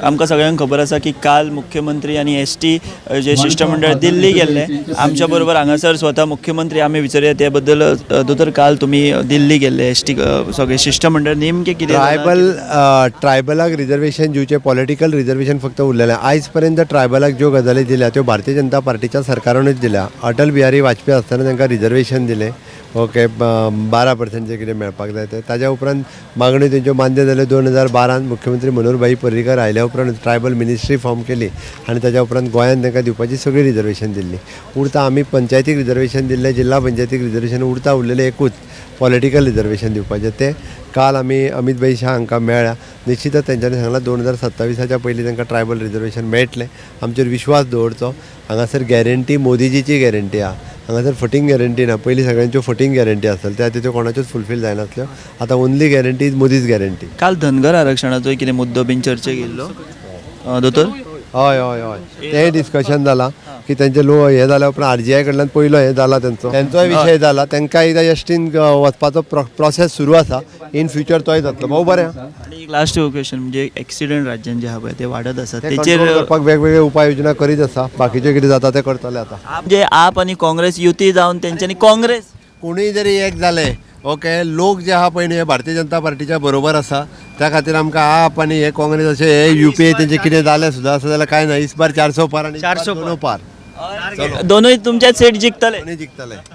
आमकां सगळ्यांक खबर आसा की काल मुख्यमंत्री आनी एस टी जे शिश्टमंडळ दिल्ली गेल्ले. आमच्या बरोबर हांगासर स्वता मुख्यमंत्री, आमी विचारुया ते बद्दल. दोतोर, काल तुमी दिल्ली गेल्ले, एस टी सगळे शिश्टमंडळ, नेमकें कितें जालां? ट्रायबलाक रिजर्वेशन दिवचें, पॉलिटिकल रिजर्वेशन फक्त उरलेलें. आयज पर्यंत ट्रायबलाक ज्यो गजाली दिल्या त्यो भारतीय जनता पार्टीच्या सरकारानूच दिल्या. अटल बिहारी वाजपेयी आसतना तांकां रिजर्वेशन दिलें, ओके, 12%चें कितें मेळपाक जाय तें. ताज्या उपरांत मागण्यो तेंच्यो मान्य जाल्यो. 2012न मुख्यमंत्री मनोहर पर्रीकर आयल्या उपरांत ट्रायबल मिनिस्ट्री फॉर्म केली आनी ताज्या उपरांत गोंयांत तांकां दिवपाची सगळी रिजर्वेशन दिल्ली. उरता आमी पंचायतीक रिजर्वेशन दिल्लें, जिल्हा पंचायतीक रिजर्वेशन उरता. उरलेलें एकूच पॉलिटिकल रिजर्वेशन दिवपाचें. तें काल आमी अमीत भाई शाह हांकां मेळ्ळ्या. निश्चितच तेंच्यांनी सांगलां, 2027च्या पयलीं तांकां ट्रायबल रिजर्वेशन मेळटलें, आमचेर विश्वास दवरचो. हांगासर गॅरंटी मोदीजीची गॅरंटी आहा, हांगासर फटींग गॅरंटी ना. पयलीं सगळ्यांच्यो फटींग गॅरंटी आसताल्यो, त्या त्यो कोणाच्योच फुलफील जायनासल्यो. आतां only guarantee is Modi's guarantee. काल धनगर आरक्षणाचोय कितें मुद्दो बीन चर्चेक येयल्लो, दोतोर? हय, तेंय डिस्कशन जालां की तेंचे लो हें जाल्या उपरांत आरजीआय कडल्यान पयलो हें जाला, तेंचोय विशय जाला. तांकां एकदां एसटीन वचपाचो प्रोसेस सुरू आसा. इन फ्युचर तोय जातलो. भाऊ, बरें आहा. आनी एक लास्ट क्वेश्चन, म्हणजे एक्सिडंट राज्यान जे आहा पळय ते वाडत आसात, ते तेचेर कंट्रोल करपाक वेगवेगळे उपाय योजना करीत आसा. बाकीचे कितें जाता ते करतले आतां. म्हणजे आप आनी काँग्रेस युती जावन तेंच्यांनी काँग्रेस कोणूय जरी एक जाले, ओके, लोक जे आहा पळय न्ही, हे भारतीय जनता पार्टीच्या बरोबर आसा. त्या खातीर आमकां आप आनी हे काँग्रेस अशें हे युपीए तेंचे कितें जालें सुद्दां आसा जाल्यार कांय ना. इस बार 400 पार आनी 400 दोनो पार. दोनूय तुमच्याच सीट जिखतले. दोनूय जिखतले.